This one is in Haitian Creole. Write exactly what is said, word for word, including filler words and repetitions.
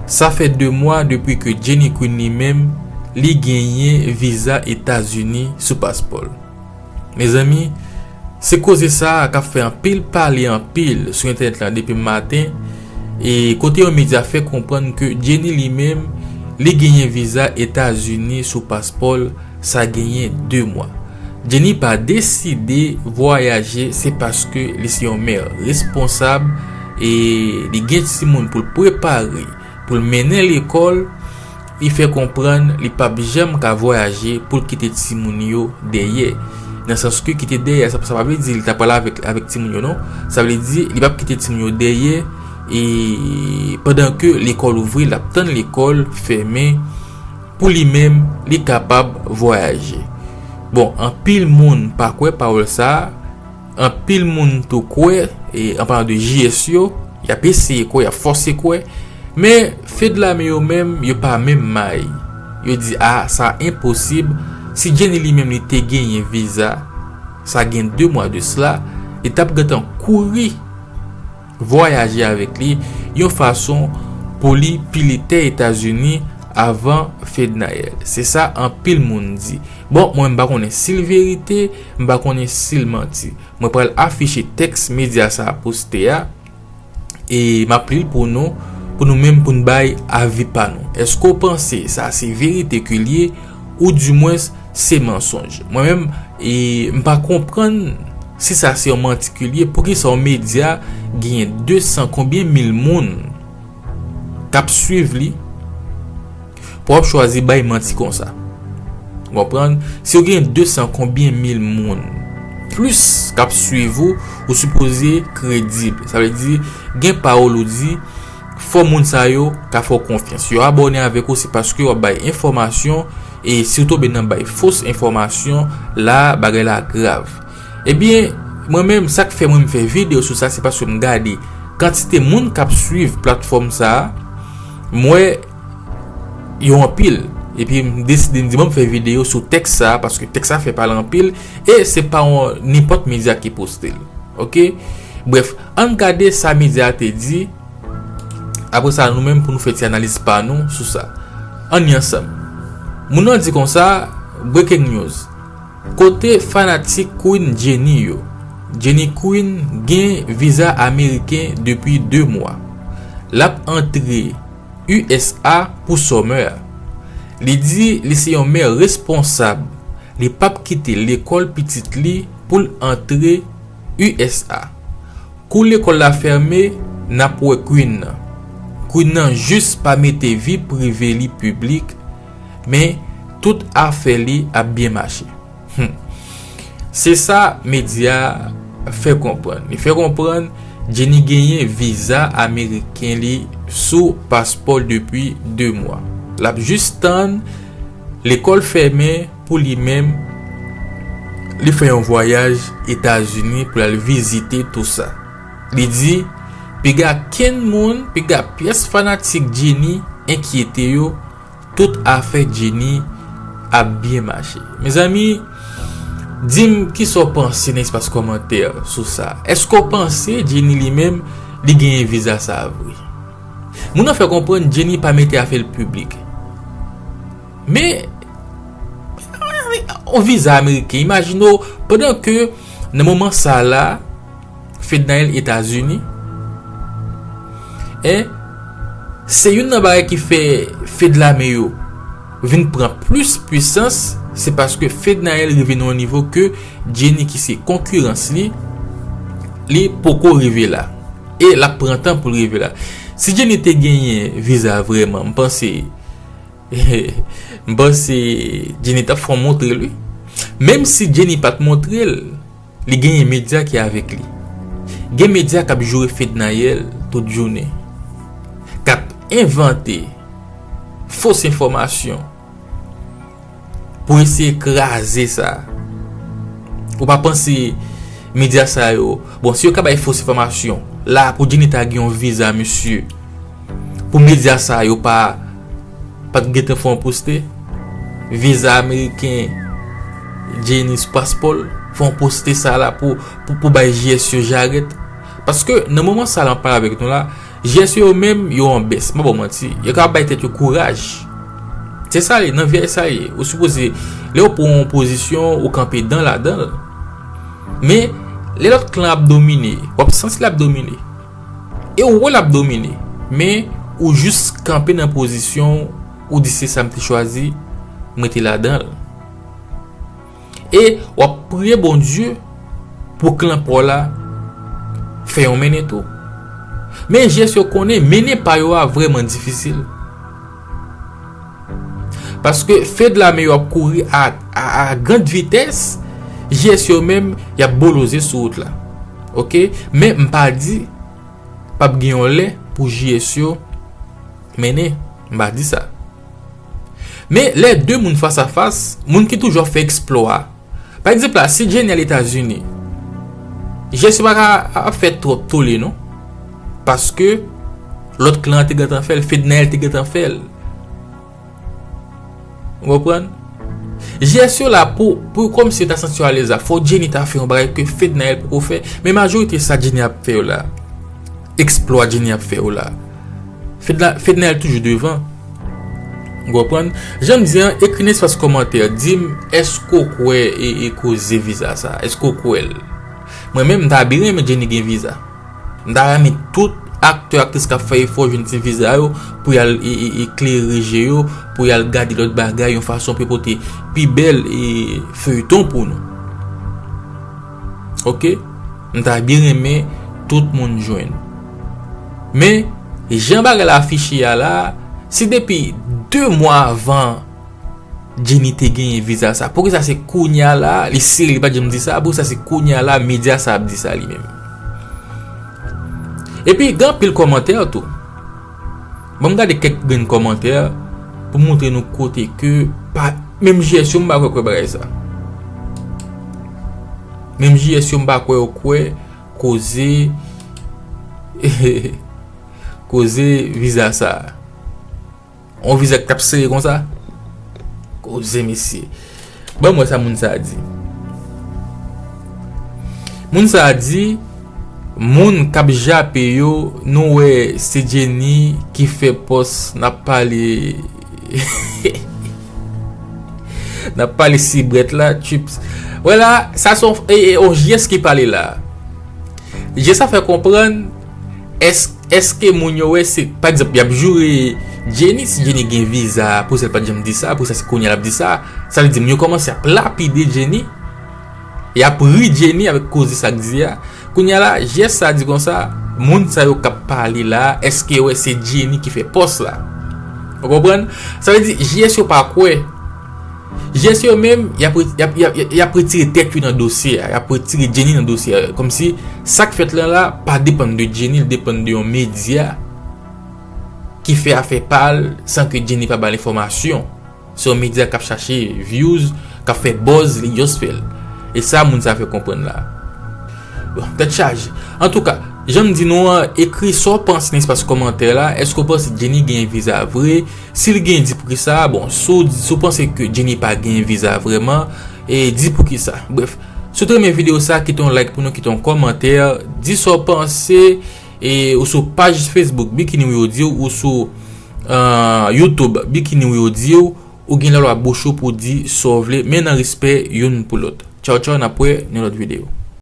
Sa fè de mwa depi ke Jenny Queen li menm, li genyen viza Etazini sou paspò l. Mezanmi, se koze sa a k ap fè anpil pale anpil sou entènèt la depi maten, e kote yon medya fè konprann ke Jenny li menm, li genyen viza Etazini sou paspò l, sa genyen de mwa. Jenny pa deside vwayaje, se paske li se yon mè responsab e li gen timoun pou l prepare, pou l mennen lekòl. Li fè konprann li p ap janm ka vwayaje pou l kite timoun yo dèyè. Nan sans ke kite dèyè, sa, sa pa vle di li ta pral avèk, avèk timoun yo, non. Sa vle di li p ap kite timoun yo dèyè, e pandan ke lekòl ouvri, l ap tann lekòl fèmen pou li menm, li kapab vwayaje. Bon, anpil moun pa kwè pawòl sa a, anpil moun tou kwè, e an palan de J S yo, y ap eseye kwè, y ap fòse kwè, men Fedlame yo menm, yo pa menm may. Yo di, a, sa enposib, si Jenny li menm li te genyen viza, sa gen de mwa de sila, li t ap gentan kouri vwayaje avèk li yon fason pou li pile tè Etazini avan Fednaelle. Se sa anpil moun di. Bon, mwen m pa konnen si l verite, m pa konnen si l manti. Mwen pral afiche tèks medya sa a poste a, e m ap li l pou nou, pou nou menm pou n bay avi pa nou. Èske w panse sa se verite ke l ye, oudimwens se mansonj? Mwen menm, e, m pa konprann si sa se yon manti ke l ye, poukisa yon medya genyen de san konbyen mil moun k ap swiv li, pou w ap chwazi bay manti konsa. Ou konprann? Si w gen de san konbyen mil moun plis k ap swiv ou, ou sipoze kredib. Sa vle di, gen pawòl ou di, fò moun sa yo ka fè w konfyans. Yo abòne avèk ou, se paske w ap bay enfòmasyon, e si w tonbe nan bay fos enfòmasyon, la, bagay la grav. Ebyen, mwen menm, sa k fè mwen m fè videyo sou sa, se paske m gade kantite moun k ap swiv platfòm sa a, m wè yo anpil. Epi m deside m di, bon, m fè videyo sou tèks sa a, paske tèks sa a fè pale anpil, e se pa yon nenpòt medya ki poste l. Oke? Brèf, ann gade sa medya a te di. Apre sa, nou menm pou nou fè ti analiz pa nou sou sa. Ann li ansanm. Moun nan di konsa, breaking news. Kote fanatik Queen Jenny yo? Jenny Queen gen viza ameriken depi de mwa. L ap antre U S A pou summer a. Li di li se yon mè responsab. Li p ap kite lekòl pitit li pou l antre U S A. Kou lekòl la fèmen, n ap wè Queen nan. Queen nan jis pa mete vi prive li piblik, men tout afè li ap byen mache. Hmm. Se sa medya fè konprann. Li fè konprann Jenny genyen viza ameriken li sou paspò l depi de mwa. L ap jis tann lekòl fèmen pou li menm, li fè yon vwayaj Etazini pou l al vizite tou sa. Li di, piga kenn moun, piga pyès fanatik Jenny enkyete yo, tout afè Jenny ap byen mache. Mezanmi, di m kisa w panse nan espas kòmantè sou sa. Èske w panse Jenny li menm, li genyen viza sa a vre? Moun nan fè konprann Jenny pa mete afè l piblik. Men, yon viza ameriken, imajine w, pandan ke nan moman sa la, Fednaelle Etazini, en, se youn nan bagay ki fè Fedlame yo vin pran plis pwisans, se paske Fednaelle rive nan yon nivo ke Jenny ki se konkirans li, li poko rive la. E l ap pran tan pou l rive la. Si Jenny te genyen viza vrèman, m panse, m panse Jenny t ap fè w montre l, wi. Menm si Jenny pa t montre l, li genyen medya ki avèk li. Gen medya k ap joure Fednaelle tout jounen, k ap envante fos enfòmasyon pou eseye kraze sa. Ou pa panse medya sa yo, bon, si yo ka bay fos enfòmasyon, la pou Jenny ta gen yon viza, mesye, pou medya sa yo pa, pa t gentan fè yon poste? Viza ameriken Jenny sou paspò l, fè yon poste sa la pou, pou, pou bay J S yo jarèt. Paske nan moman sa la, m ap pale avèk nou la, J S yo menm, yo an bès, m pa ba w manti. Yo ka bay tèt yo kouraj. Se sa li, nan vi a, e sa li ye. Ou sipoze, lè w pran yon pozisyon, ou kanpe dan ladan l. Men, lè lòt klan ap domine, w ap santi l ap domine. E ou wè l ap domine. Men, ou jis kanpe nan pozisyon, ou di se sa m te chwazi, m rete ladan l. E w ap priye Bondye pou klan pa w la fè yon mennen tou. Men J S yo konnen mennen pa yo a vrèman difisil. Paske Fed lame yo ap kouri a, a, a grand vitès, J S yo menm, y ap boloze sou wout la. Oke? Men m pa di p ap gen yon lè pou J S yo mennen. M pa di sa. Men lè de moun fas a fas, moun ki toujou ap fè eksplwa a. Pa egzanp la, si Jenny al Etazini, J S yo pa ka ap fè twòp tole non. Paske lòt klan an te gentan fè l, Fednaelle te gentan fè l. Ou konprann? J S yo la pou, pou kòmsi yo ta santi yo alèz la. Fò Jenny ta fè yon bagay ke Fednaelle poko fè. Men majorite sa Jenny ap fè yo la, eksplwa Jenny ap fè yo la, Fedna-, Fednaelle toujou devan. Ou konprann? Jan m di an, ekri nan espas kòmantè, di m, èske w kwè e, e koze viza sa? Èske w kwè l? Mwen menm, m ta byen renmen Jenny gen viza. M ta renmen tout aktè, aktris k ap fè efò jwenn ti viza yo pou y al e, e, e klere je yo, pou y al gade lòt bagay yon fason pou yo pote pi bèl e feyton pou nou. Oke? M ta byen renmen tout moun jwenn. Men, jan bagay la afiche a la, si depi de mwa avan Jenny te genyen viza sa, poukisa se kounye a la, li sere, li pa t janm di sa, poukisa se kounye a la, medya sa ap di sa li menm? Epi, gen anpil kòmantè tou. Ban m gade kèk grenn kòmantè pou montre nou kote ke pa, menm J S yo m pa kwè kwè bagay sa. Menm J S yo m pa kwè yo kwè koze, koze viza sa. On viza k t ap sere konsa. Koze mesye. Ban m wè sa moun sa a di. Moun sa a di, moun k ap jape yo, nou wè se Jenny ki fè pòs, n ap pale, n ap pale sibrèt la, chips. Wè la, sa se yon, e, e, yon J S ki pale la. J S ap fè konprann, èske Èske moun yo wè se, pa egzanp, y ap joure Jenny, si Jenny gen viza, poukisa l pa t janm di sa, poukisa se kounye a l ap di sa? Sa vle di moun yo kòmanse ap lapide Jenny, y ap ri Jenny avèk koze sa k di a. Kounye a la, J S sa di konsa, moun sa yo k ap pale la, èske yo wè se Jenny ki fè pòs la? Ou konprann? Sa vle di, J S yo pa kwè. J S yo menm, y ap re-, y ap, y ap, y ap retire tèt yo nan dosye a, y ap retire Jenny nan dosye a. Kòmsi sa k fèt la la pa depann de Jenny, l depann de yon medya ki fè afè pa l san ke Jenny pa ba l enfòmasyon. Se yon medya k ap chache views, k ap fè buzz, li just fè l. E sa moun sa fè konprann la. Bon, tèt chaje. Antouka, jan m di nou an, ekri sa w panse nan espas kòmantè la. Èske w panse Jenny gen viza vre? Si l gen, di poukisa. Bon, si w, si w panse ke Jenny pa gen viza vrèman, e di poukisa. Brèf, si w te renmen videyo sa, kite yon like pou nou, kite yon kòmantè, di sa w panse, e ou sou paj Facebook Bikini Wi Yo Di W, ou sou, euh, YouTube Bikini Wi Yo Di W, ou gen lwa bouch ou pou di sa w vle, men nan respè youn pou lòt. Tchaw, tchaw, n ap wè nan lòt videyo.